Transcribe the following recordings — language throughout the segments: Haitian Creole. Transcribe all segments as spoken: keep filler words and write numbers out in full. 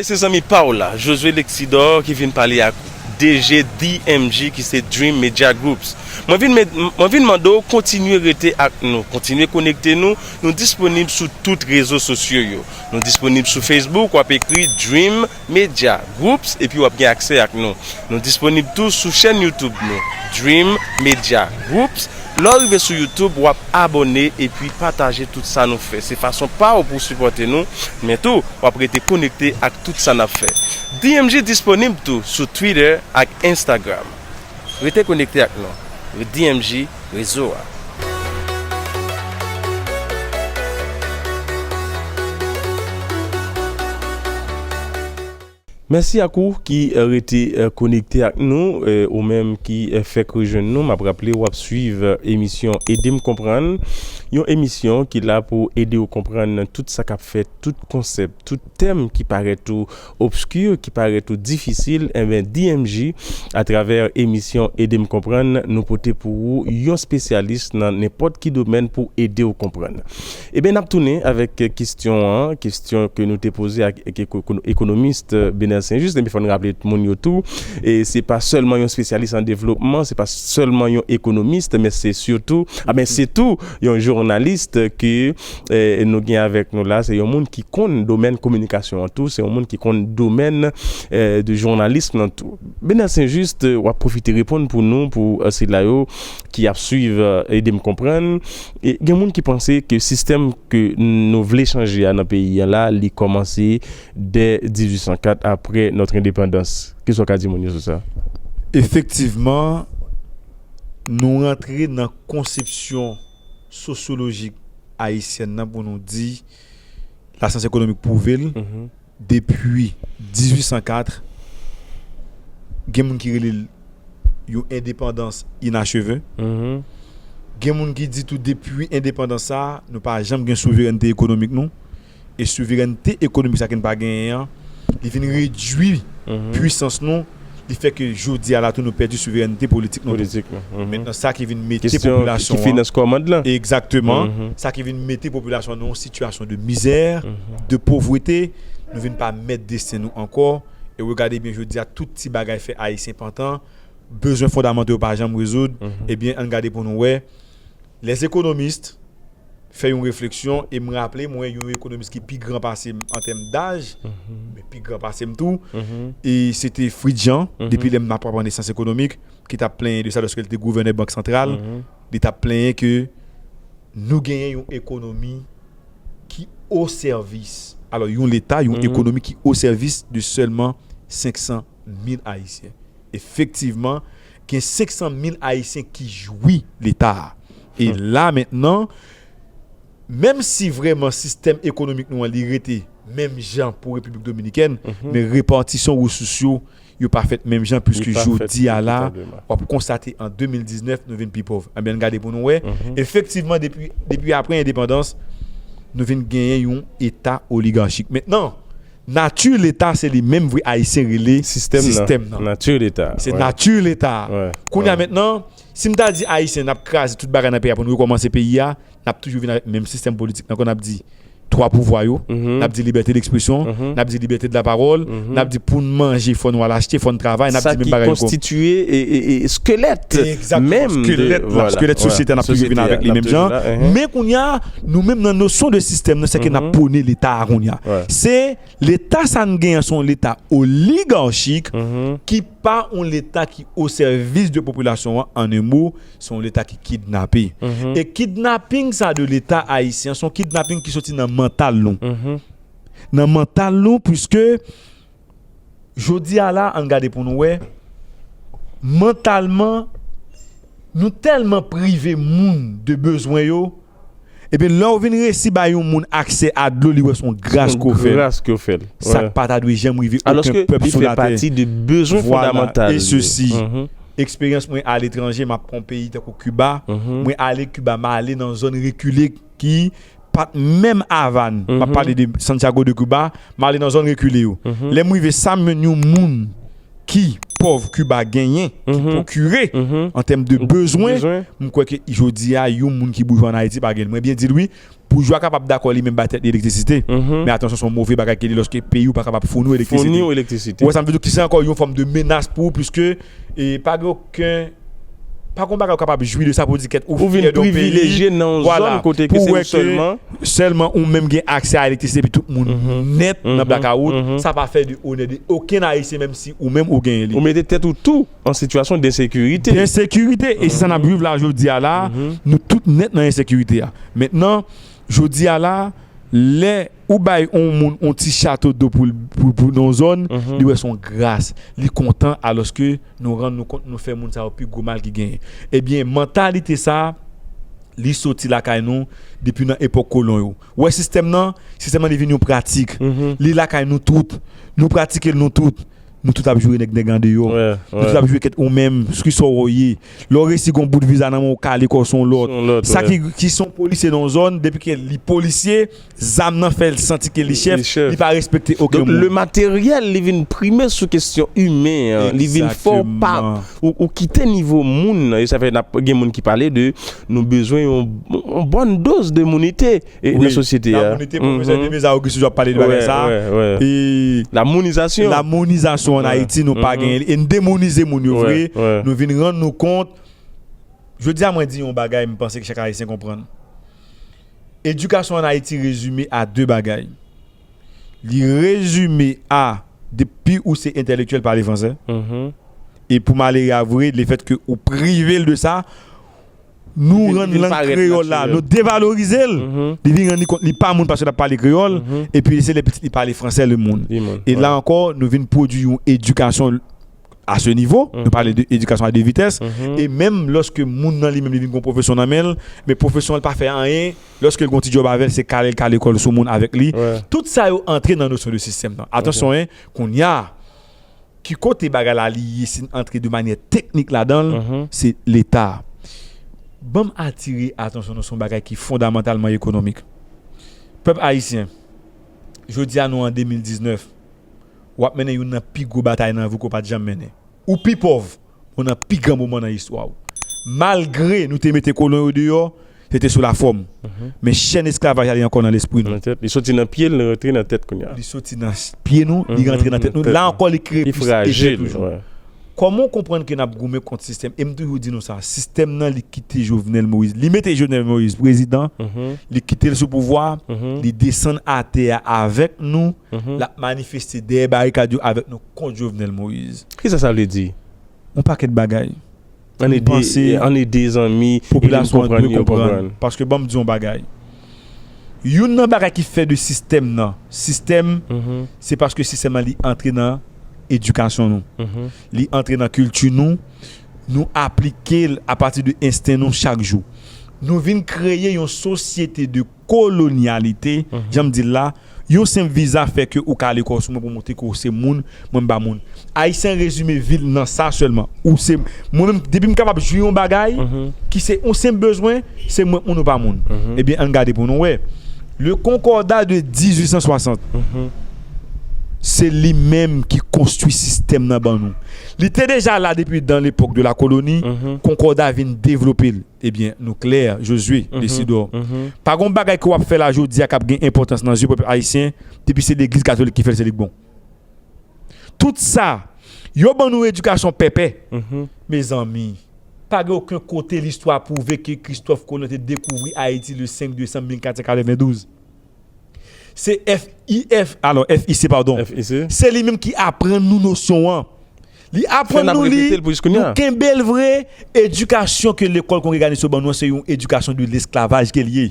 Se zanmi pa w la, Josué Lexidor, ki vin pale ak D G D M G, ki se Dream Media Groups. Mwen vin, mwen vin mande w kontinye rete ak nou, kontinye konekte nou. Nou disponib sou tout rezo sosyo yo. Nou disponib sou Facebook, w ap ekri Dream Media Groups epi w ap gen aksè ak nou. Nou disponib tou sou chèn YouTube nou, Dream Media Groups. Lè w rive sou YouTube, w ap abòne epi pataje tout sa nou fè. Se fason pa w pou w sipòte nou, men tou, w ap rete konekte ak tout sa n ap fè. D M G disponib tou sou Twitter ak Instagram. Rete konekte ak nou. D M G, rezo a. Mèsi ak ou ki, eh, rete, eh, konekte ak nou, eh, ou menm ki, eh, fèk rejwenn nou. M ap raple w ap swiv, eh, emisyon Ede m konprann, yon emisyon ki la pou ede w konprann tout sa k ap fèt, tout konsèp, tout tèm ki parèt ou obski, ki parèt ou difisil. Enben, D M G, atravè emisyon Ede m konprann, nou pote pou ou yon espesyalis nan nenpòt ki domèn pou ede w konprann. Ebyen, n ap tounen avèk kesyon an, kesyon ke nou te poze ak ek-, eko-, ekonomis Benel Saint-Just. Ebyen, fò n raple moun yo tou, e se pa sèlman yon espesyalis an devlopman, se pa sèlman yon ekonomis, men se sitou, a, men se tou yon jounalis ke, eh, nou gen avèk nou la. Se yon moun ki konn domèn kominikasyon an tou, se yon moun ki konn domèn, eh, de jounalis lan tou. Benel Saint-Just, w ap pwofite reponn pou nou, pou, eh, sila yo ki ap swiv, eh, Ede m konprann. E gen moun ki panse ke sistèm ke nou vle chanje a nan peyi a la, li kòmanse dè dizuit san kat, apre nòt endepandans. Kisa w ka di moun yo sou sa? Efektivman, nou rantre nan konsepsyon sosyolojik ayisyèn nan pou nou di lasyans ekonomik pwouve l, depi dizuit san kat, gen moun ki rele l yon endepandans inacheve. Gen moun ki di tou depi endepandans sa, nou pa janm gen souverènte ekonomik nou. E souverènte ekonomik sa ke n pa genyen an, li vin redui pwisans nou, li fè ke jodi a la tou nou pèdi souverènte politik nou tou. Politik nou. Mentnan, sa ki vin mete popilasyon an, ki finans kòmand lan. Egzakteman. Sa ki vin mete popilasyon an nan yon sitiyasyon de mizè, de povrete, nou vin pa mèt desten nou ankò. E w gade byen jodi a, tout ti bagay fè Ayisyen pantan, bezwen fondamantal yo pa janm rezoud. Ebyen, ann gade pou nou wè. Les économistes fè yon refleksyon, e m raple mwen yon ekonomis ki pi gran pase m an tèm daj, men pi gran pase m tou, e se te Fritz Jean, depi lè m ap aprann syans ekonomik, ki t ap plenyen de sa lòske l te gouvènè Bank Santral, li t ap plenyen ke nou genyen yon ekonomi ki o sèvis, alò, yon leta, yon ekonomi ki o sèvis de sèlman senk san mil Ayisyen. Efektivman, gen senk san mil Ayisyen ki jwi leta a. E la mentnan, menm si vrèman sistèm ekonomik nou an li rete menm jan pou Repiblik Dominikèn, men repatisyon resous yo, yo pa fèt menm jan, piske jodi a la, w ap konstate an de mil diznèf, nou vin pi pòv. Ebyen, ann gade pou nou wè. Efektivman, depi, depi apre endepandans, nou vin genyen yon eta oligachik. Mentnan, nati leta se li menm vre Ayisyen rele sistèm nan. Nati leta. Se nati leta. Kounye a mentnan, si m ta di Ayisyen n ap kraze tout bagay nan peyi a pou nou rekòmanse peyi a, n ap toujou vin avèk menm sistèm politik nan, kon n ap di twa pouvwa yo, n ap di libète dekspresyon, n ap di libète de lapawòl, n ap di pou n manje fò n al achte, fò n travay, n ap di menm bagay yo. Sa ki konstitiye e, e, e skelèt menm de, skelèt la, skelèt sosyete a, n ap toujou vin avèk li menm jan. Men kounye a, nou menm nan nosyon de sistèm nan, se ke n ap pwone leta a kounye a. Se leta sa n genyen an, se yon leta oligachik ki pa yon leta ki o sèvis de popilasyon an, an en mo, se yon leta ki kidnape. E kidnaping sa de leta ayisyen, se yon kidnaping ki soti nan mantal nou. Nan mantal nou, piske jodi a la, ann gade pou nou wè, mantalman, nou tèlman prive moun de bezwen yo, ebyen, lè w vin resi bay yon moun aksè a dlo, li wè se yon gras ke w fè l. Gras ke w fè l. Sa k pa ta dwe janm rive okenn pèp sou latè. Alòske li fè pati de bezwen fondamantal yo. Vwala. E sesi, eksperyans mwen aletranje, m ap pran yon peyi tankou Kiba. Mwen ale Kiba, m ale nan zòn rekile ki pa t menm Avàn. M ap pale de Santiago de Cuba, m ale nan zòn rekile yo. Lè m rive, sa m jwenn yon moun ki pòv Kiba genyen, ki pwokire an tèm de bezwen, m kwè ke jodi a, yon moun ki boujwa ann Ayiti pa gen l. Mwen byen di l wi, boujwa kapab dakò li menm bay tèt li elektrisite. Men atansyon, se yon move bagay ke li lòske peyi w pa kapab founi w elektrisite. Founi w elektrisite. Ou wè sa m vle di w, ki se ankò yon fòm de menas pou ou, piske e pa gen okenn pa gen yon bagay ou kapab jwi de sa pou di kèt ou vin fyè de yon peyi. Ou vin privilejye nan yon zòn kote ke se ou sèlman. Sèlman ou menm gen aksè a elektrisite epi tout moun nèt nan blakawout, sa pa fè de onè de okenn Ayisyen, menm si ou menm ou genyen li. Ou mete tèt ou tou an sitiyasyon de ensekirite. De ensekirite, e se sa n ap viv la jodi a la, nou tout nèt nan ensekirite a. Mentnan, jodi a la, lè ou bay yon moun yon ti chato dlo pou, pou, pou nan yon zòn, li wè se yon gras, li kontan, alòske nou rann nou kont nou fè moun sa yo pi gwo mal ki genyen. Ebyen, mantalite sa a, li soti lakay nou depi nan epòk kolon yo. Ou wè sistèm nan, sistèm nan li vin yon pratik. Li lakay nou tout. Nou pratike l nou tout. Nou tout ap joure nèg nèg andeyò. Nou tout ap joure kèt ou menm, ki sa w ye. Lè w resi gen yon bout viza nan men w, ou kale kò w sou yon lòt. Sa ki, ki se yon polisye nan yon zòn, depi ke li polisye, zam nan fè l santi ke li chèf, li pa respekte okenn moun. Donk, le materyèl, li vin prime sou kesyon imen an, li vin fè w pa, ou, ou kite nivo moun nan, e sa fè n ap gen moun ki pale de nou bezwen yon, yon bòn doz de mounite e nan sosyete a. Lamounite, pwofesè Deméza Auguste toujou ap pale de bagay sa. E lamounizasyon. Lamounizasyon ann Ayiti, nou pa genyen li. E n demounize moun yo vre. Nou vin rann nou kont. Jodi a, mwen di yon bagay, m panse ke chak Ayisyen konprann. Edikasyon ann Ayiti rezime a de bagay. Li rezime a, depi ou se entèlektyèl, pale fransè. E pou malere a vre, lefètke ou prive l de sa, nou rann lang kreyòl la, nou devalorize l. Li vin rann li kont li pa moun paske l ap pale kreyòl, epi se lè pitit li pale fransè, li moun. E la ankò, nou vin pwodui yon edikasyon a se nivo, nou pale de edikasyon a de vitès, e menm lòske moun nan li menm li vin gen yon pwofesyon nan men l, men pwofesyon an pa fè anyen, lòske l gen yon ti djòb avè l, se kale l kale kò l sou moun avèk li. Tout sa yo antre nan nosyon de sistèm nan. Atansyon, en, kounye a, ki kote bagay la li ye, si n antre de manyè teknik ladan l, se Leta. Ban m atire atansyon nou sou yon bagay ki fondamantalman ekonomik. Pèp ayisyen, jodi a nou an de mil diznèf, w ap mennen youn nan pi gwo batay nan vi w ke w pa t janm mennen. Ou pi pòv, ou nan pi gran moman nan istwa w. Malgre nou te mete kolon yo deyò, se te sou lafòm. Men chèn esklavaj la, li ankò nan lespri nou. Nan tèt, li soti nan pye l, li rantre nan tèt kounye a. Li soti nan s-, pye nou, li rantre nan tèt nou. La ankò, li kreye plis epè toujou. Kòman w konprann ke n ap goumen kont sistèm? E m toujou di nou sa, sistèm nan, li kite Jovenel Moïse. Li mete Jovenel Moïse prezidan, li kite l sou pouvwa, li desann atè a avèk nou, l ap manifeste dèyè barikad yo avèk nou kont Jovenel Moïse. Kisa sa vle di? Yon pakèt bagay. Ann ede, ann ede zanmi, ede n konprann yo konprann. Paske ban m di yon bagay. Youn nan bagay ki fè de sistèm nan sistèm, se paske sistèm nan li antre nan edikasyon nou. Li antre nan kilti nou. Nou aplike l apati de ensten nou chak jou. Nou vin kreye yon sosyete de kolonyalite, jan m di l la, yon senp viza fè ke ou kale kò w sou mwen pou montre ke w se moun, mwen m pa moun. Ayisyen rezime vi l nan sa sèlman. Ou se, mwen menm, depi m kapab jwi yon bagay, ki se yon senp bezwen, se mwen moun ou pa moun. Ebyen, ann gade pou nou wè. Le Concordat de dizuit san swasant, se li menm ki konstwi sistèm nan ban nou. Li te deja la depi dan lepòk de la koloni, Concordat vin devlope l. Ebyen, nou klè, Josué, Decidor. Pa gon bagay ke w ap fè la jodi a k ap gen enpòtans nan zye pèp ayisyen, depi se legliz katolik ki fè l, se li k bon. Tout sa, yo ban nou edikasyon pèpè. Mezanmi, pa gen okenn kote listwa pwouve ke Christophe Colomb te dekouvri Ayiti le senk desanm mil kat san katrevendouz. Se F I F, alò, F I C, padon. F I C. Se li menm ki aprann nou nosyon an. Li aprann nou li, nou kenbe l vre. Edikasyon ke lekòl kongreganis yo ban nou an, se yon edikasyon de lesklavaj ke l ye.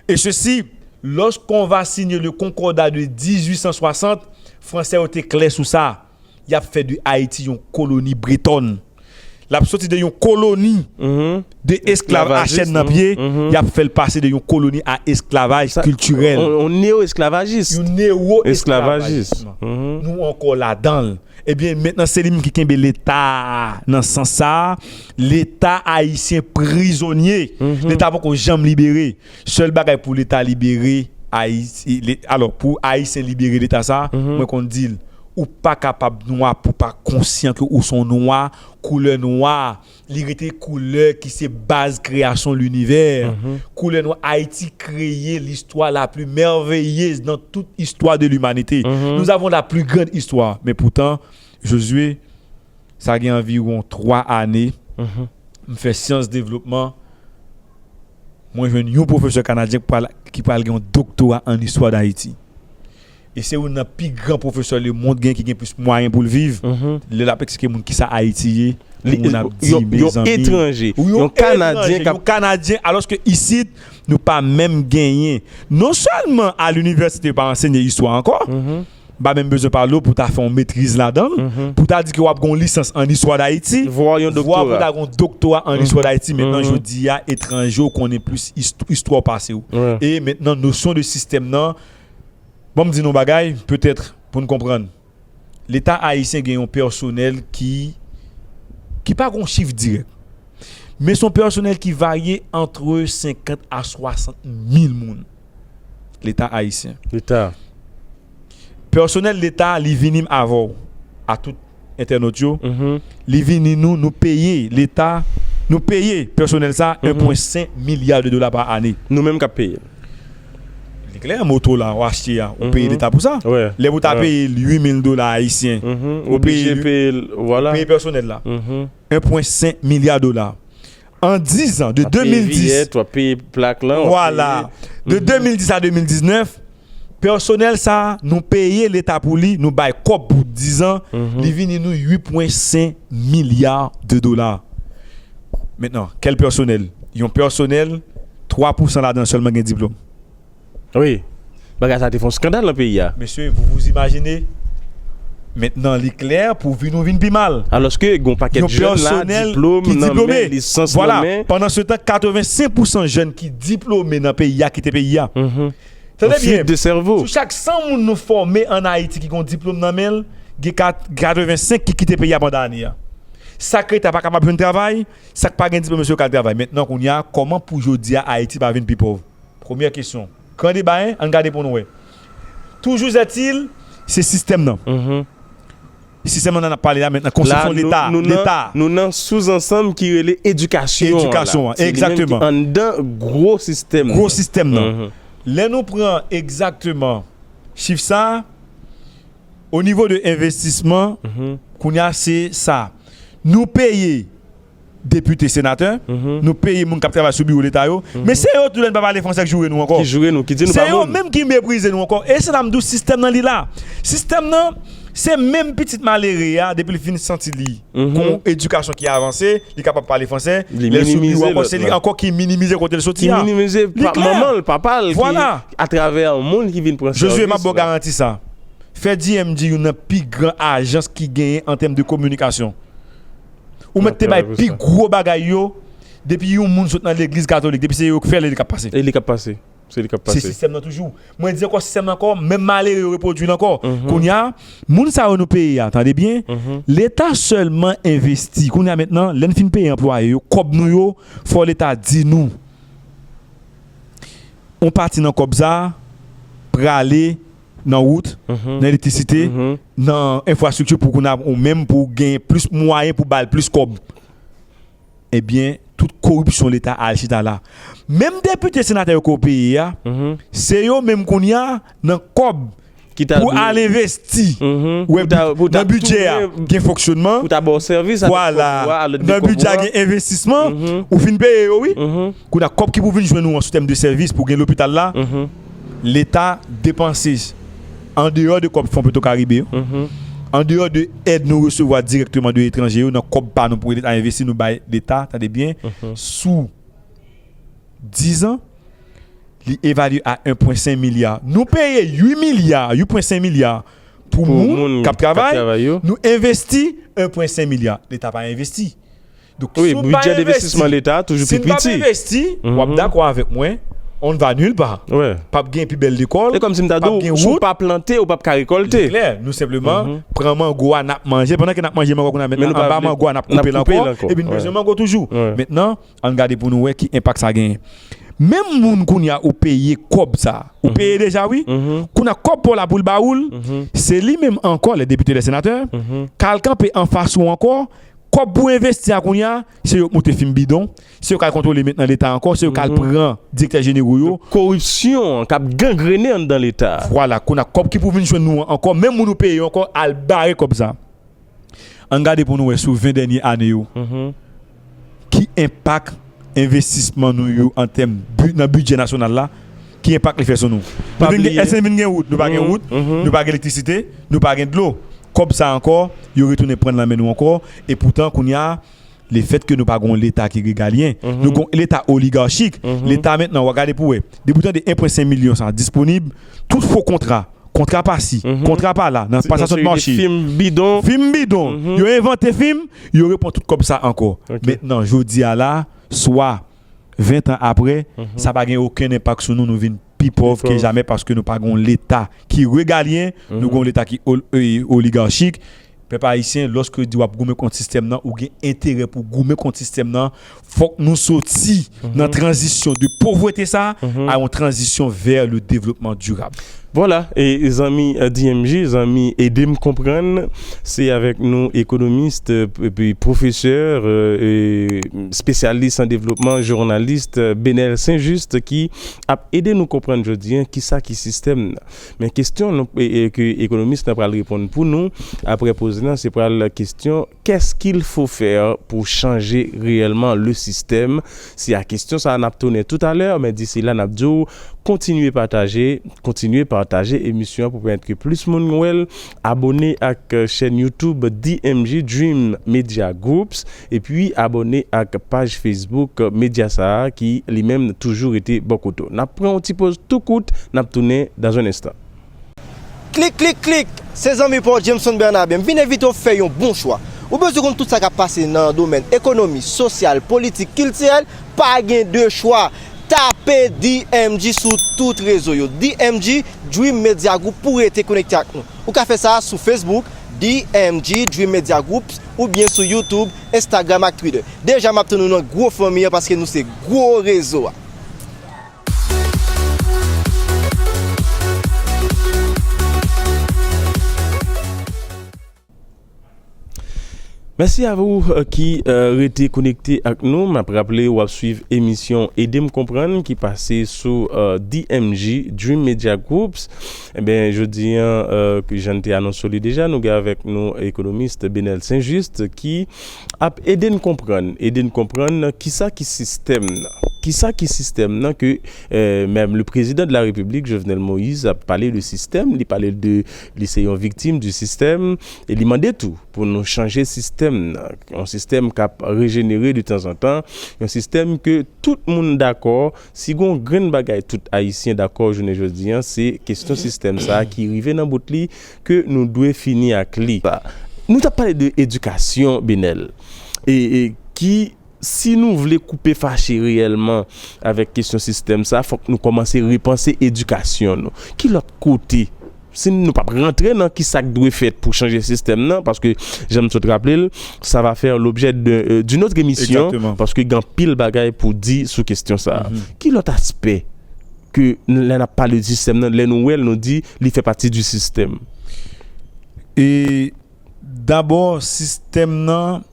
E sesi, lorsqu'on va signer le Concordat de dizuit san swasant, Fransè yo te klè sou sa. Y ap fè de Ayiti yon koloni bretòn. L ap soti de yon koloni de esklav a chèn nan pye, y ap fè l pase de yon koloni a esklavaj kiltirèl. Yon newo-esklavajis. Yon newo-esklavajis. Nou ankò ladan l. Ebyen, mentnan, se li menm ki kenbe Leta a nan sans sa a. Leta ayisyen prizonye. Leta poko janm libere. Sèl bagay pou Leta libere Ayiti, alò, pou Ayisyen libere Leta sa a, mwen konn di l, Ou pa kapab nwa pou pa konsyan ke ou se yon nwa. Koulè nwa, li rete koulè ki se baz kreyasyon linivè. Koulè nwa, Ayiti kreye l'histoire la plus merveilleuse dans toute histoire de l'humanité. Nous avons la plus grande histoire. Men poutan, Josué, sa gen anviwon twa ane, m fè syans devlopman, mwen jwenn yon pwofesè kanadyen ki pral, ki pral gen yon doktora an istwa Dayiti. E se youn nan pi gran pwofesè lemonn gen, ki gen plis mwayen pou l viv. Lè l ap eksplike moun kisa Ayiti ye, moun ap di, yon, yon mezanmi, etranje, yon kanadyen, yon kanadyen, alòske isit, nou pa menm genyen. Non sèlman a linivèsite yo pa ansenye istwa ankò, m pa menm bezwen pale w pou ta fè yon metriz ladan l, pou ta di ke w ap gen yon lisans an istwa Dayiti, vwa yon doktora, vwa pou ta gen yon doktora an istwa Dayiti. Mentnan, jodi a, etranje yo konnen plis ist-, istwa w pase w. E mentnan, nosyon de sistèm nan, bon, m di nou bagay, petèt, pou n konprann. Leta ayisyen gen yon pèsonèl ki, ki pa gen yon chif dirèk. Men se yon pèsonèl ki varye antre senkant a swasant mil moun. Leta ayisyen. Leta. Pèsonèl Leta, li vini m avè w, a tout entènot yo. Li vini nou, nou peye Leta, nou peye pèsonèl sa en pwen senk milya de dola pa ane. Nou menm k ap peye l. Li klè, moto la, w achte a, ou peye Leta pou sa. Lè pou ta peye l uit mil dola ayisyen, ou peye, ou peye pèsonèl la. En pwen senk milya dola. An diz an, de de mil dis, w ap peye plak lan, w ap peye. Vwala. De de mil dis a de mil diznèf, pèsonèl sa, nou peye Leta pou li, nou bay kòb pou diz an, li vini nou uit pwen senk milya de dola. Mentnan, kèl pèsonèl? Yon pèsonèl, twa pousan ladan l sèlman gen diplòm. Wi. Bagay sa te fè yon skandal nan peyi a. Mesye, vous vous imaginez? Mentnan, li klè, pou vi nou vin pi mal. Alòske gen yon pakèt jèn la, diplòm nan men, lisans nan men. Vwala. Pandan se tan, katrevensenk pousan jèn ki diplome nan peyi a kite peyi a. Tande byen. Yon fuite de sèvo. Sou chak san moun nou fòme ann Ayiti ki gen yon diplòm nan men l, gen kat-, katrevensenk ki kite peyi a pandan ane a. Sa k rete a pa kapab jwenn travay, sa k pa gen diplòm, mesye, yo ka al travay. Mentnan, kounye a, kòman pou jodi a Ayiti pa vin pi pòv? Premyè kesyon. Gran deba, en, ann gade pou nou wè. Toujours est-il, se sistèm nan. Sistèm nan n ap pale la mentnan, konstriksyon Leta, Leta. Nou nan souzansanm ki rele edikasyon an la. Edikasyon an, egzakteman. Se li menm ki anndan gwo sistèm nan. Gwo sistèm nan. Lè nou pran egzakteman chif sa, o nivo de envestisman, kounye a se sa. Nou peye depite, senatè, nou peye moun k ap travay sou biwo Leta yo, men se yo tou lè n pa pale fransè k joure nou ankò. Ki joure nou, ki di nou pa moun. Se yo menm ki meprize nou ankò. E se la m di w sistèm nan li la. Sistèm nan, se menm pitit malere a, depi l fin santi li gon edikasyon ki avanse, li kapab pale fransè, lè l sou biwo a, se li ankò ki minimize kote l soti a. Li minimize manman l, papa l, ki atravè moun ki vin pran sèvis la. Josué, m ap ba w garanti sa. Fè D M G youn nan pi gran ajans ki genyen an tèm de kominikasyon. Ou mèt te bay pi gwo bagay yo, depi yon moun sot nan legliz katolik, depi se yo k fè l, e li k ap pase. E li k ap pase. Se li k ap pase. Se sistèm nan toujou. Mwen di ankò, sistèm nan ankò, menm malere yo repwodui l ankò. Kounye a, moun sa yo nou peye a, tande byen, Leta sèlman envesti. Kounye a mentnan, lè n fin peye anplwaye yo, kòb nou yo, fò Leta di nou. Yon pati nan kòb sa a prale nan wout, nan elektrisite, nan enfrastrikti pou kounye a ou menm pou w gen plis mwayen pou ba l plis kòb. Ebyen, tout koripsyon Leta al chita la. Menm depite, senatè yo ke w peye a, se yo menm kounye a nan kòb pou al envesti. Ou wè, nan bidjè a, gen fonksyonman. Pou ta ba w sèvis avèk kòb ou a, a lòt de kòb ou a. Vwala. Nan bidjè a, gen envestisman. Ou fin peye yo, wi. Kounye a, kòb ki pou vin jwenn ou an sou tèm de sèvis, pou gen lopital la, Leta depanse andeyò de kòb Fon Petro Caribe yo, andeyò de èd nou resevwa dirèkteman de etranje yo, nan kòb pa nou pou Leta envesti, nou bay Leta, tande byen, sou diz an, li evalye a en pwen senk milya. Nou peye uit milya, uit pwen senk milya pou moun k ap travay, nou envesti en pwen senk milya. Leta pa envesti. Donk, si w pa envesti, si n pa envesti, w ap dakò avèk mwen, on ne va nulle part. P ap gen pi bèl lekòl, p ap gen wout. E kòmsi m ta di w, si w pa plante, ou p ap ka rekòlte. Li klè, nou senpleman pran mango a, n ap manje. Pandan ke n ap manje mango a kounye a, mentnan, anba mango a, n ap koupe l ankò, epi n bezwen mango toujou. Mentnan, ann gade pou nou wè ki enpak sa genyen. Menm moun kounye a ou peye kòb sa, ou peye deja wi. Kounye a kòb pa w la pou l ba ou l, se li menm ankò, les députés, les sénateurs, k al kanpe anfas ou ankò, kòb pou envesti a kounye a, se yo k moute fim bidon, se yo k al kontwole met nan leta ankò, se yo k al pran direktè jenero yo. Koripsyon an k ap gangrene anndan leta. Vwala, kounye a kòb ki pou vin jwenn nou an ankò, menm moun ou peye yo ankò, al bare kòb sa. Ann gade pou nou wè sou ven dènye ane yo, ki enpak envestisman nou yo an tèm bi- nan bidjè nasyonal la, ki enpak li fè sou nou? Nou vin gen, èske nou vin gen wout? Nou pa gen wout, nou pa gen elektrisite, nou pa gen dlo. Kòb sa ankò, yo retounen pran l nan men nou ankò, e poutan kounye a, lefètke nou pa gen yon leta ki regalyen, nou gen yon leta oligachik, leta mentnan, w a gade pou wè, depi w tande en pwen senk milyon sa disponib, tout fo kontra, kontra pa si, kontra pa la, nan pasasyon de mache. Fim bidon. Fim bidon. Yo envante fim, yo repran tout kòb sa ankò. Mentnan, jodi a la, swa ven tan apre, sa pa gen okenn enpak sou nou, nou vin pi pòv ke jamè paske nou pa gen yon leta ki regalyen, nou gen yon leta ki ol- e, oligachik. Pèp ayisyen, lòske w di w ap goumen kont sistèm nan, ou gen enterè pou goumen kont sistèm nan, fòk nou soti nan tranzisyon de povrete sa a yon tranzisyon vè le devlopman dirab. Vwala, e zanmi, e, D M J, zanmi Ede m Konprann, se avèk nou ekonomis, e, epi pwofesè, e, e, espesyalis an devlopman, jounalis, e, Benel Saint-Just ki ap ede nou konprann jodi a kisa ki sistèm nan. Men kesyon nou, e, e, ke ekonomis nan pral reponn pou nou apre poz lan, se pral kesyon: qu'est-ce qu'il faut faire pour changer réellement le système? Se a kesyon sa a n ap tounen toutalè, men disi la n ap di w kontinye pataje, kontinye pataje emisyon an pou pèmèt ke plis moun wè l. Abòne ak, e, chèn YouTube D M G Dream Media Groups, epi abòne ak paj Facebook medya sa a ki li menm toujou rete bò kote w. N ap pran yon ti poz tou kout, n ap tounen dans un instant. Klik, klik, klik! Se zanmi pa w Jameson Bernabe. M vin envite w fè yon bon chwa. Ou bezwen konn tout sa k ap pase nan domèn ekonomi, sosyal, politik, kiltirèl? Pa gen de chwa. Tape D M G sou tout rezo yo. D M G Dream Media Group pou rete konekte ak nou. Ou ka fè sa sou Facebook, D M G Dream Media Group, oubyen sou YouTube, Instagram ak Twitter. Deja, m ap tann nou nan gwo fanmi an paske nou se gwo rezo a. Mèsi a ou, e, ki, e, rete konekte ak nou. M ap raple w ap swiv emisyon Ede m Konprann ki pase sou, e, D M G Dream Media Groups. Enben, jodi a, e, jan n te anonse li deja, nou gen avèk nou ekonomis Benel Saint-Just ki ap ede n konprann, ede n konprann kisa ki sistèm nan. Kisa ki sistèm nan ke, e, menm le président de la République, Jovenel Moïse, ap pale de sistèm, li pale de, li se yon viktim du système, e li mande tou pou nou chanje sistèm nan. Yon sistèm k ap rejenere de tanzantan, yon sistèm ke tout moun dakò, si gon grenn bagay tout Ayisyen dakò jounen jodi a, se kesyon sistèm sa a ki rive nan bout li, ke nou dwe fini ak li. Nou t ap pale de edikasyon, Benel, e, e ki, si nou vle koupe fache reyèlman avèk kesyon sistèm sa, fòk nou kòmanse repanse edikasyon nou. Ki lòt kote, si nou p ap rantre nan kisa k dwe fèt pou chanje sistèm nan, paske, jan m sot raple l, ça va faire l'objet de, euh, d'une autre émission, paske gen anpil bagay pou di sou kesyon sa a. Ki lòt aspè ke lè n ap pale de sistèm nan, lè nou wè l, nou di li fè pati du système? E dabò, sistèm nan,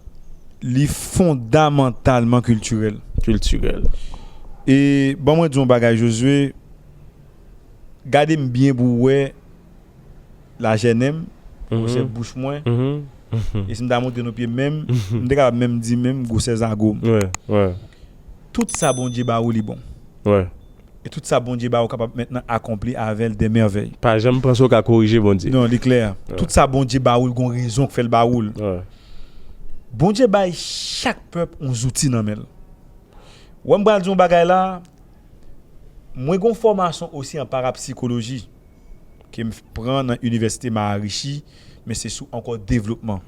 li fondamantalman kiltirèl. Kiltirèl. E ban mwen di yon bagay, Josué, gade m byen pou w wè lajè nen m, gwosè bouch mwen. E si m ta montre nou pye m menm, m te kapab menm di menm gwosè zago m. Tout sa Bondye ba ou, li bon. E tout sa Bondye ba ou kapab mentnan akonpli avè l dè mèvèy. Pa janm panse w ka korije Bondye. Non, li klè. Tout sa Bondye ba ou, l gon rezon k fè l ba ou l. Bondye bay chak pèp yon zouti nan men l. Wè m pral di yon bagay la, mwen gon fòmasyon osi an parapsikoloji ke m pran nan Inivèsite Maharishi, men se sou ankò devlopman.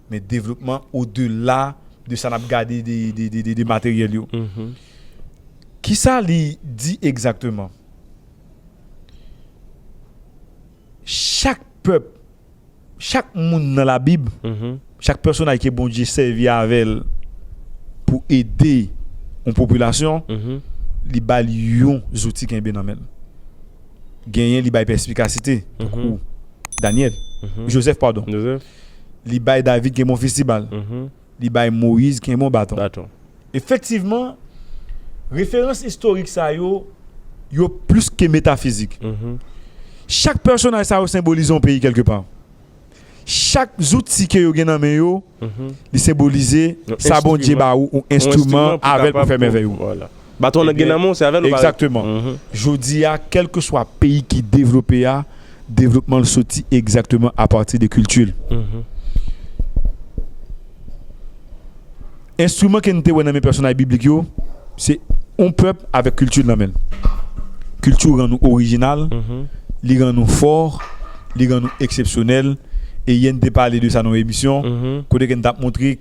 Men devlopman odela de sa n ap gade de, de, de, de, de materyèl yo. Kisa li di egzakteman? Chak pèp, chak moun nan Labib, chak pèsonaj ke Bondye sèvi avè l pou ede yon popilasyon, li ba l yon zouti kenbe nan men l. Genyen li bay pèspikasite, tankou Danyèl, Jozèf, padon. Li bay David Kenbon Fistibal. Li bay Moyiz Kenbon Baton. Efektivman, referans istorik sa yo, yo plis ke metafizik. Chak pèsonaj sa yo senbolize yon peyi kèlkepa. Chak zouti ke yo gen nan men yo, li senbolize sa Bondye ba ou, yon enstriman avè l pou fè mèvèy ou. Baton nan gen nan men w, se avè l ou pare. Egzakteman. Jodi a, kèlkeswa peyi ki devlope a, devlopman l soti egzakteman apati de kilti l. Enstriman ke n te wè nan men pèsonaj biblik yo, se yon pèp avèk kilti l nan men l. Kilti w rann ou orijinal, li rann ou fò, li rann ou eksepsyonèl. E yè n te pale de sa nan yon emisyon, kote ke n t ap montre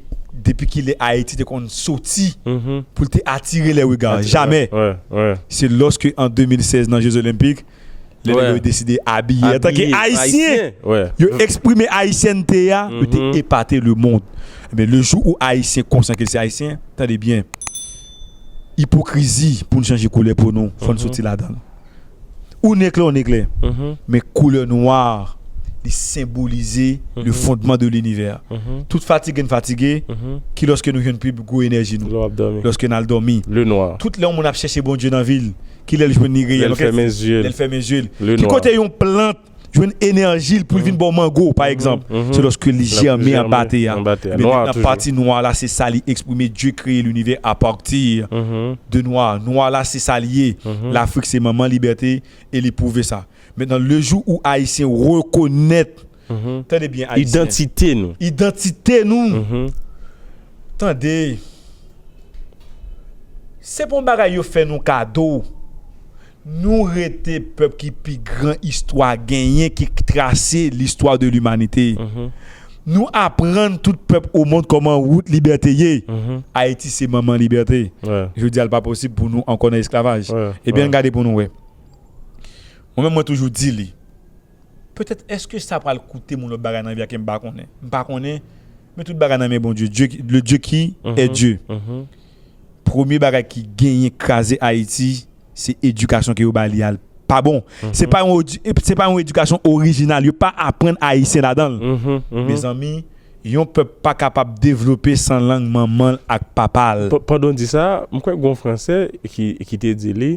depi kilè Ayiti te konn soti pou l te atire lè rega. Jamè. Se lòske an de mil sèz nan Jeux Olympiques, lè nèg yo deside abiye antanke Ayisyen, yo eksprime ayisyènte a, yo te epate lemonn. Ebyen, le jou ou Ayisyen konsyan ke l se Ayisyen, tande byen, ipokrizi pou n chanje koulè po nou, fò n soti ladan l. Ou neklè, ou neklè. Men koulè nwa, li senbolize le fondman de linivè. Tout fatige n fatige, ki lòske nou jwenn pi gwo enèji nou? Lòske n al dòmi. Tout lè yon moun ap chèche Bondye nan vi l, ki lè l jwenn li reyèl? Lè l fèmen zye l. Ki kote yon plant jwenn enèji l pou l vin ba w mango, pa egzanp? Se lòske li jèmen anba tè a. Ebyen, mentnan, pati nwa la, se sa li eksprime. Dye kreye linivè apati de nwa. Nwa la, se sa l ye. Lafrik se manman libète, e li pwouve sa. Mentnan, le jou ou Ayisyen rekonèt, tande byen, Ayisyen, idantite nou. Idantite nou. Tande, se pa yon bagay yo fè nou kado. Nou rete pèp ki pi gran istwa genyen, ki trase listwa de limanite. Nou aprann tout pèp o mond kòman wout libète ye. Ayiti se manman libète. Jodi a, l pa posib pou nou ankò nan esklavaj. Ebyen, ann gade pou nou wè. Mwen menm, mwen toujou di li. Petèt, èske sa pral koute m yon lòt bagay nan vi a ke m pa konnen? M pa konnen, men tout bagay nan men Bondye. Dieu, le Dieu qui est Dieu. Premye bagay ki genyen kraze Ayiti, se edikasyon ke yo ba li a, l pa bon. Se pa yon edi-, se pa yon edikasyon orijinal. Yo pa aprann Ayisyen ladan l. Mezanmi, yon pèp pa kapab devlope san lang manman l ak papa l. Pa-, pandan w di sa, m kwè gon Fransè ki, ki te di li,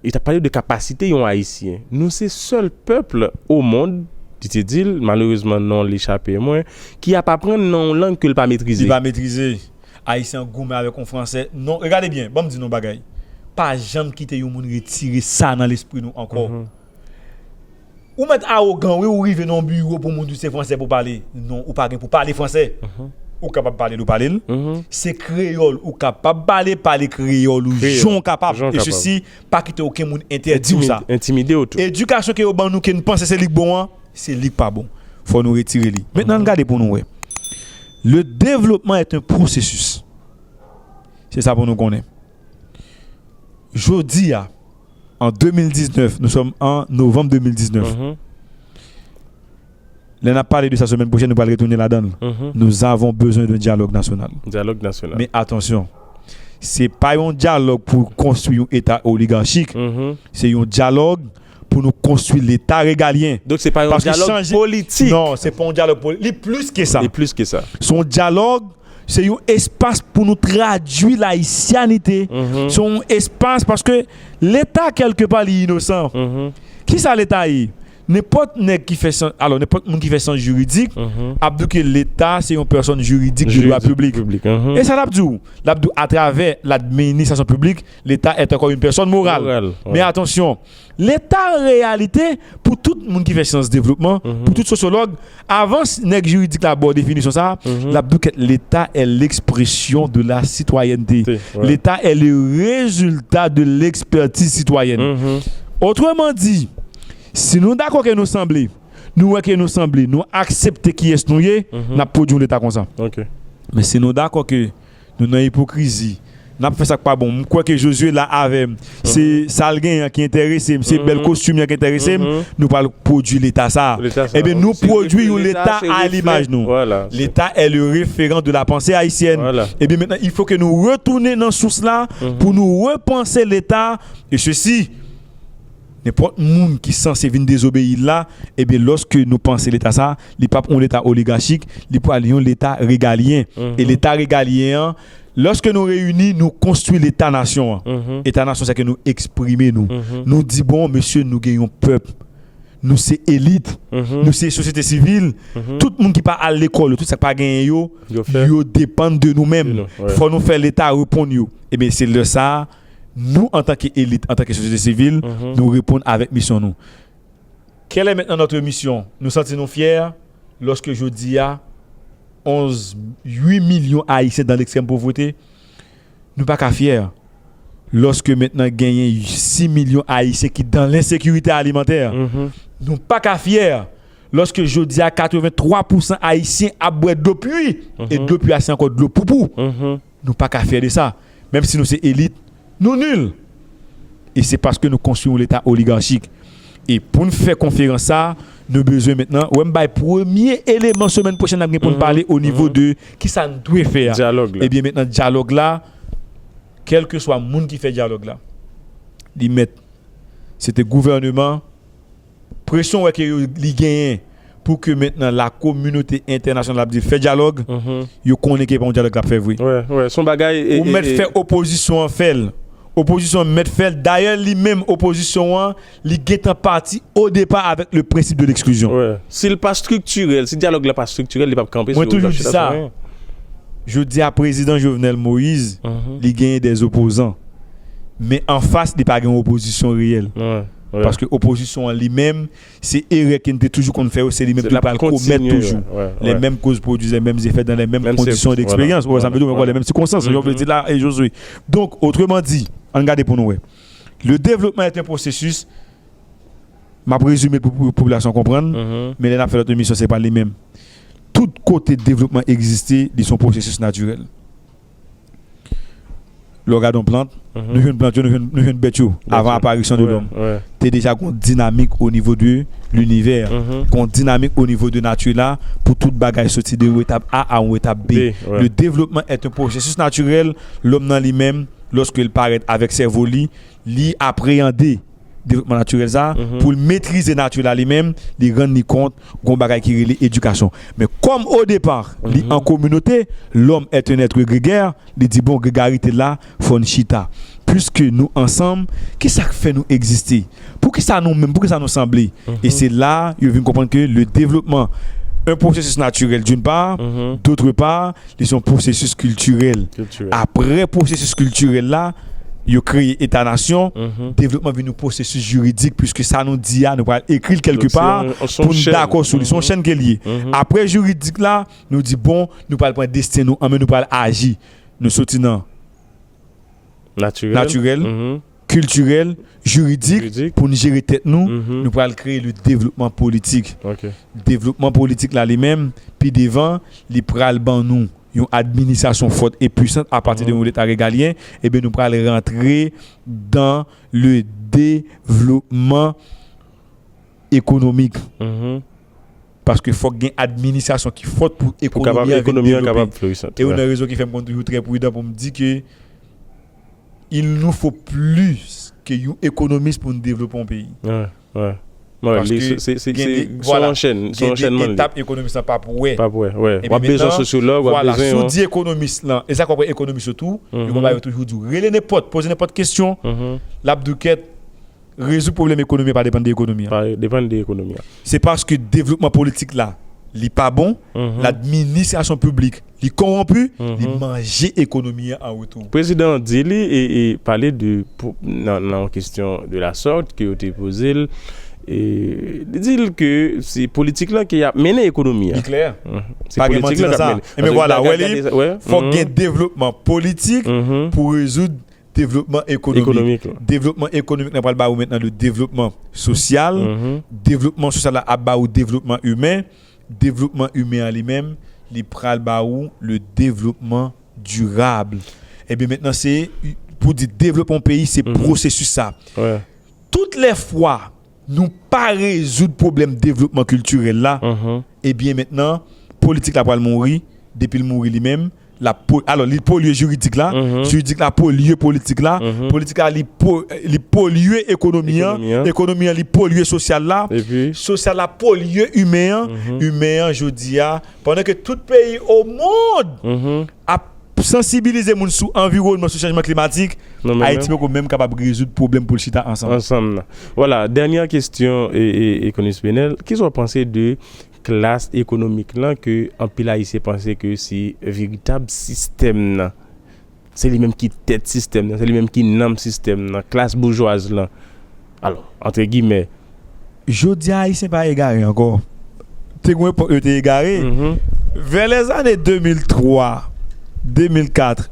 li t ap pale de kapasite yon Ayisyen. Nou se sèl pèp o mond, li te di l, malerezman non li chape mwen, ki ap aprann nan yon lang ke l pa metrize. Li pa metrize. Ayisyen an goumen avèk yon Fransè. Non, e gade byen, ban m di nou yon bagay. Pa janm kite yon moun retire sa nan lespri nou ankò. Ou mèt awogan, wi, ou rive nan yon biwo pou moun di w se fransè pou pale. Non, ou pa gen pou pale fransè. Ou kapab pale l, ou pale l. Se kreyòl ou kapab pale, pale kreyòl ou jan w kapab. E sesi, pa kite okenn moun entèdi w sa. Entimide w tou. Edikasyon ke yo ban nou, ke n panse se li k bon an, se li k pa bon. Fò nou retire li. Mentnan, ann gade pou nou wè. Le développement est un processus. Se sa pou nou konnen. Jodi a, en deux mille dix-neuf, nous sommes en novembre deux mille dix-neuf. Lè n ap pale de sa semèn pwochèn, nou pral retounen ladan l. Nous avons besoin d'un dialogue national. Dyalòg nasyonal. Men atansyon, se pa yon dyalòg pou konstwi yon eta oligachik. Se yon dyalòg pou nou konstwi leta regalyen. Donk, se pa yon dyalòg politik. Non, se pa yon dyalòg politik. Li plis ke sa. Li plis ke sa. Se yon dyalòg, se yon espas pou nou tradui layisyanite. Se yon espas, paske leta, kèlkepa, li inosan. Kisa leta ye? Nenpòt nèg ki fè syans, alò, nenpòt moun ki fè syans jiridik ap di w ke leta se yon pèsòn jiridik de dwa piblik. E sa l ap di w? L ap di w, atravè ladministrasyon piblik, leta est encore une personne morale. Men atansyon, leta an reyalite, pou tout moun ki fè syans devlopman, pou tout sosyològ, avan nèg jiridik la ba w definisyon sa a, l ap di w ke leta est l'expression de la citoyenneté. Leta est le résultat de l'expertise citoyenne. Otreman di, si nou dakò ke nou sanble, nou wè ke nou sanble, nou aksepte kiyès nou ye, n ap pwodui yon leta konsa. Men si nou dakò ke nou nan ipokrizi, N ap fè sa k pa bon. M kwè ke Josué la avè m. Se sa l genyen an ki enterese m. Se bèl kostim li an ki enterese m. Nou pral pwodui leta sa a. Leta sa a. Ebyen, nou pwodui yon leta a limaj nou. L'État est le référent de la pensée haïtienne. Ebyen, mentnan, il faut que nou retounen nan sous la pou nou repanse leta. E sesi, nenpòt moun ki sanse vin dezobeyi l la, ebyen, lòske nou panse leta sa, li p ap yon leta oligachik, li pral yon leta regalyen. E leta regalyen an, lòske nou reyini, nou konstwi leta nasyon an. Eta nasyon, se ke nou eksprime nou. Nou di, bon, mesye, nou gen yon pèp. Nou se elit. Nou se sosyete sivil. Tout moun ki pa al lekòl yo, tout sa k pa genyen yo, yo depann de nou menm. Fò nou fè leta reponn yo. Ebyen, se lè sa a, nou, antanke elit, antanke sosyete sivil, nou reponn avèk misyon nou. Quelle est maintenant notre mission? Nou santi nou fyè lòske jodi a, onze, uit milyon Ayisyen dans l'extrême pauvreté. Nou pa ka fyè lòske mentnan genyen sis milyon Ayisyen ki dans l'insécurité alimentaire. Nou pa ka fyè lòske jodi a, katreventwa pousan Ayisyen ap bwè dlo pwi. E dlo pwi a, se ankò dlo poupou. Nou pa ka fyè de sa. Menm si nou se elit, nou nil. E se paske nou konstwi yon leta oligachik. E pou n fè konferans sa, nou bezwen mentnan, wè m bay premye eleman semèn pwochèn n ap gen pou n pale o nivo de kisa n dwe fè a. Dyalòg la. Ebyen, mentnan, dyalòg la, kèlkeswa moun ki fè dyalòg la, li mèt, se te gouvèneman, presyon wè ke yo, li genyen pou ke mentnan lakominote entènasyonal ap di fè dyalòg, yo konnen ke pa yon dyalòg l ap fè vre. Wè, wè, se yon bagay. Ou mèt fè opozisyon an fè l. Opozisyon an mèt fè l. Dayè, li menm, opozisyon an, li gentan pati o depa avèk le prensip de leksklizyon. Wè. Si l pa striktirèl, si dyalòg la pa striktirèl, li p ap kanpe sou recherch sa. Mwen toujou di sa. Jodi a, prezidan Jovenel Moïse, li genyen dè opozan. Men anfas, li pa gen opozisyon reyèl. Paske opozisyon an li menm, se erè ke n te toujou konn fè yo, se li menm tou pral komèt toujou. Les mêmes causes produisent les mêmes effets dans les mêmes conditions d'expérience. Ou wè sa m vle di, ou wè, les mêmes circonstances, jan w vle di la, e Josué. Donk, otreman di, ann gade pou nou wè. Le développement est un processus, m ap rezime pou, pou popilasyon an konprann, men lè n ap fè lòt emisyon, se pa li menm. Tout kote devlopman egziste, li se yon pwosesis natirèl. Lè w gade yon plant, nou jwenn plant yo, nou jwenn, nou jwenn bèt yo, avan aparisyon de lòm. Te deja gon dinamik o nivo de linivè, gon dinamik o nivo de nati la, pou tout bagay soti de yon etap A a yon etap B. Le développement est un processus naturel, lòm nan li menm, lòske l parèt avèk sèvo li, li apreyande devlopman natirèl sa, pou l metrize nati la li menm, li rann li kont, gon bagay ki rele edikasyon. Men kòm o depa, li an kominote, l'homme est un être grégaire, li di, bon, gregarite la, fò n chita. Piske nou ansanm, kisa k fè nou egziste? Poukisa nou menm, poukisa nou sanble? E se la, yo vin konprann ke le développement, un processus naturel d'une part, d'autre part, li se yon pwosesis kiltirèl. Apre pwosesis kiltirèl la, yo kreye eta nasyon, devlopman vin yon pwosesis jiridik, piske sa nou di a, nou pral ekri l kèlkepa pou n dakò sou li. Se yon chèn ke l ye. Apre jiridik la, nou di, bon, nou pral pran desten nou an men, nou pral aji. Nou soti nan natirèl, kiltirèl, jiridik, pou n jere tèt nou, nou pral kreye le développement politique. Devlopman politik la li menm, pi devan, li pral ban nou yon administrasyon fòt e pwisant apati de yon leta regalyen, ebyen nou pral rantre dans le développement économique. Paske fòk gen administrasyon ki fòt pou ekonomi an vin devlope. E youn nan rezon ki fè m konn toujou trè pridan pou m di ke il nous faut plus ke yon ekonomis pou n devlope yon peyi. Paske gen de, vwala, gen de etap ekonomis lan p ap wè. Ebyen mentnan, vwala, si w di ekonomis lan, e sa k w ap wè ekonomis yo tou, yo konn ba yo toujou di w, rele nenpòt, poze nenpòt kesyon, l ap di w kèt, rezoud pwoblèm ekonomi an pa depann de ekonomi an. Pa depann de ekonomi an. Se paske devlopman politik la, li pa bon, ladministrasyon piblik, li kowonpi, li manje ekonomi an an retou. Prezidan an di li e, e pale de, pou, nan, nan yon kesyon de la sorte ke yo te poze l, e li di l ke se politik lan ki ap mennen ekonomi an. Li klè. Se politik lan k ap mennen. Ebyen vwala, wè li, fòk gen devlopman politik pou rezoud devlopman ekonomik. Devlopman ekonomik lan pral ba ou mentnan le devlopman sosyal. Devlopman sosyal la ap ba ou devlopman imen. Devlopman imen an li menm, li pral ba ou le devlopman dirab. Ebyen mentnan se pou di devlope yon peyi se pwosesis sa. Tout lè fwa nou pa rezoud pwoblèm devlopman kiltirèl la, ebyen mentnan politik la pral mouri. Depi l mouri li menm, l ap po- alò li polye jiridik la, jiridik la polye politik la, politik la li po- li polye ekonomi an, ekonomi an li polye sosyal la, sosyal la polye imen an, imen an jodi a, pandan ke tout peyi o mond ap sansibilize moun sou anviwònman, sou chanjman klimatik, Ayiti poko menm kapab rezoud pwoblèm pou l chita ansanm. Ansanm nan. Vwala, dènyè kesyon, e, e, Economist Penel, kisa w panse de klas ekonomik lan ke anpil Ayisyen panse ke se veritab sistèm nan? Se li menm ki tèt sistèm nan, se li menm ki nanm sistèm nan, klas boujwaz lan. Alò, antre gimè, Jodi a Ayisyen pa egare ankò. Te gen yon epòk yo te egare. Vè lèzane de mil twa, de mil kat,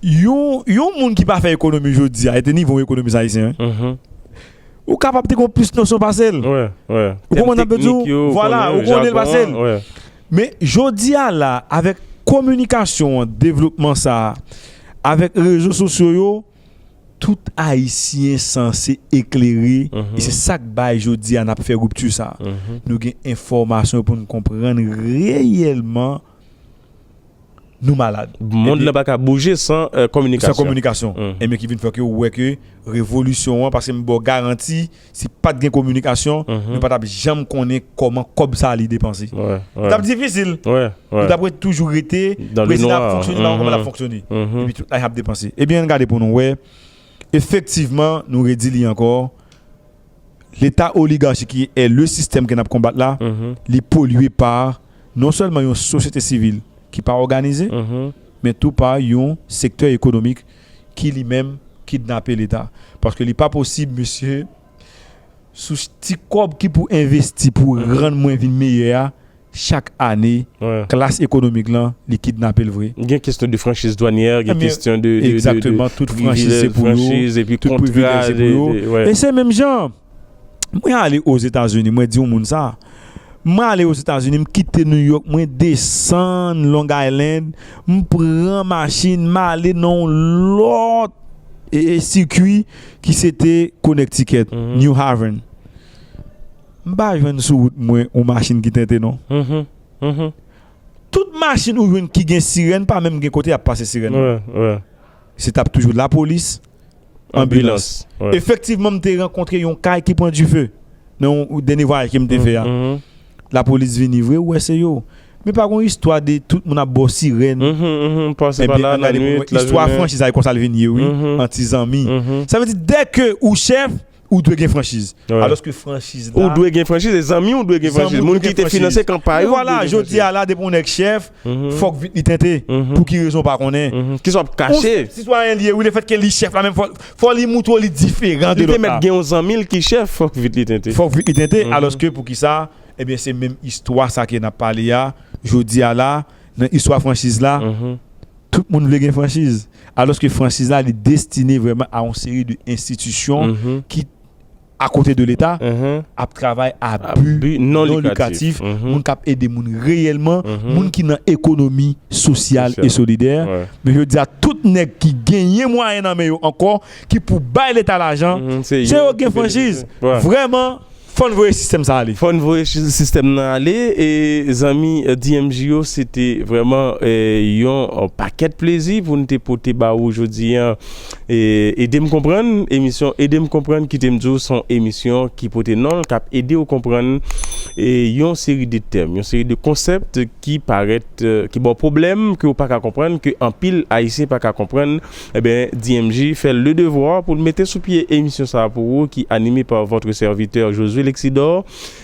yon, yon moun ki pa fè ekonomi jodi a, e te nivo ekonomis ayisyen, wi. Ou kapab te gen plis nosyon pase l. Ou konprann sa m vle di w? Vwala, ou konnen l pase l. Men jodi a la, avèk kominikasyon an, devlopman sa a, avèk rezo sosyo yo, tout Ayisyen sanse eklere. E se sa k bay jodi a n ap fè ripti sa. Nou gen enfòmasyon pou n konprann reyèlman nou malad. Mond lan pa ka bouje san, e, kominikasyon. San kominikasyon. Ebyen ki vin fè ke ou wè ke revolisyon an, paske m ba w garanti, si pa t gen kominikasyon, nou pa t ap janm konnen kòman kòb sa li depanse. Li t ap difisil. Nou t ap ret toujou rete, prezidan ap fonksyone, pa konn kòman l ap fonksyone. Epi tout la ap depanse. Ebyen, ann gade pou nou wè. Efektivman, nou redi li ankò. Leta oligachi ki e le sistèm ke n ap konbat la, li polye pa non sèlman yon sosyete sivil ki pa òganize, men tou pa yon sektè ekonomik ki li menm kidnape Leta. Paske li pa posib, mesye, sou ti kòb ki pou envesti pou rann mwen vin meyè a, chak ane, klas ekonomik lan, li kidnape l vre. Gen kesyon de franchiz dwanyè, gen kesyon de, de, de, de egzakteman, tout franchiz se pou yo, tout privilèj se pou yo. E se menm jan, mwen ale Ozetazini, mwen di yon moun sa. Mwen ale Ozetazini, m kite New York, mwen desann Long Island, m pran machin, m ale nan yon lòt, e, e, sikwi ki se te Connecticut, New Haven. M pa jwenn sou wout mwen yon machin ki tente non. Tout machin ou jwenn ki gen sirèn pa menm gen kote y ap pase sirèn. Se t ap toujou lapolis, anbilans. Efektivman, m te rankontre yon kay ki pran dife nan yon dènye vwayaj ke m te fè a. Lapolis vini vre, ou wè se yo. Men pa gon istwa de tout moun ap ba w sirèn. Ebyen, ann gade pou nou wè, istwa franchiz la, e konsa l vin ye, wi, an ti zanmi. Sa vle di, dèke ou chèf, ou dwe gen franchiz. Alòske franchiz la. Ou dwe gen franchiz, e zanmi w dwe gen franchiz. Moun ki te finanse kanpay ou. Vwala, jodi a la, depi yon nèg chèf, fòk vit li tente. Pou ki rezon, w pa konnen. Kisa w ap kache? Yon sitwayen li ye, wi, lefètke li chèf la, men fò, fò li moutre w li diferan de lòt la. Li te mèt gen yon zanmi l ki chèf, fòk vit li tente. Fòk vit li tente, alòske pou kisa? Ebyen, se menm istwa sa ke n ap pale a, jodi a la, nan istwa franchiz la, tout moun vle gen franchiz. Alòske franchiz la, li destine vrèman a yon seri de enstitisyon ki, akote de Leta, ap travay a bi non likatif, moun k ap ede moun reyèlman, moun ki nan ekonomi sosyal e solidè. Men jodi a, tout nèg ki genyen mwayen nan men yo ankò, ki pou bay Leta lajan, se yo ki gen franchiz. Vrèman, fò n voye sistèm sa ale. Fò n voye si-, sistèm nan ale. E zanmi, e, D M J yo, se te vrèman, e, yon, e, pakèt plezi pou n te pote ba ou jodi a. E, Ede m konprann, emisyon Ede m konprann, kite m di w, se yon emisyon ki pote non l, k ap ede w konprann, e, yon seri de tèm, yon seri de konsèp ki parèt, e, ki ba w pwoblèm, ke w pa ka konprann, ke anpil Ayisyen pa ka konprann. Ebyen, D M J fè le devwa pou l mete sou pye emisyon sa a pou ou, ki anime pa votre serviteur Josué Lexidor,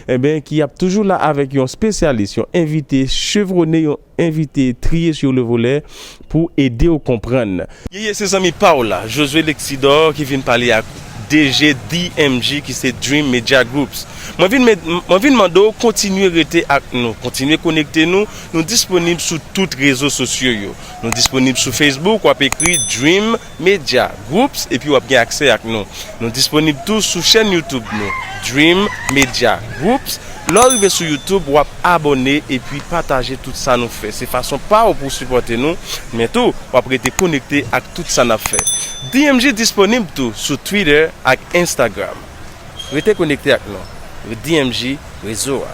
ebyen, ki ap toujou la avèk yon espesyalis, yon envite chevrone, yon envite triye sur le volet pou ede w konprann. Ye, ye, se zanmi pa w la, Josué Lexidor, ki vin pale ak D G D M G, ki se Dream Media Groups. Mwen vin, mwen vin mande w kontinye rete ak nou, kontinye konekte nou. Nou disponib sou tout rezo sosyo yo. Nou disponib sou Facebook, w ap ekri Dream Media Groups epi w ap gen aksè ak nou. Nou disponib tou sou chèn YouTube nou, Dream Media Groups. Lè w rive sou YouTube, w ap abòne epi pataje tout sa nou fè. Se fason pa w pou w sipòte nou, men tou, w ap rete konekte ak tout sa n ap fè. D M G disponib tou sou Twitter ak Instagram. Rete konekte ak nou. D M G, rezo a.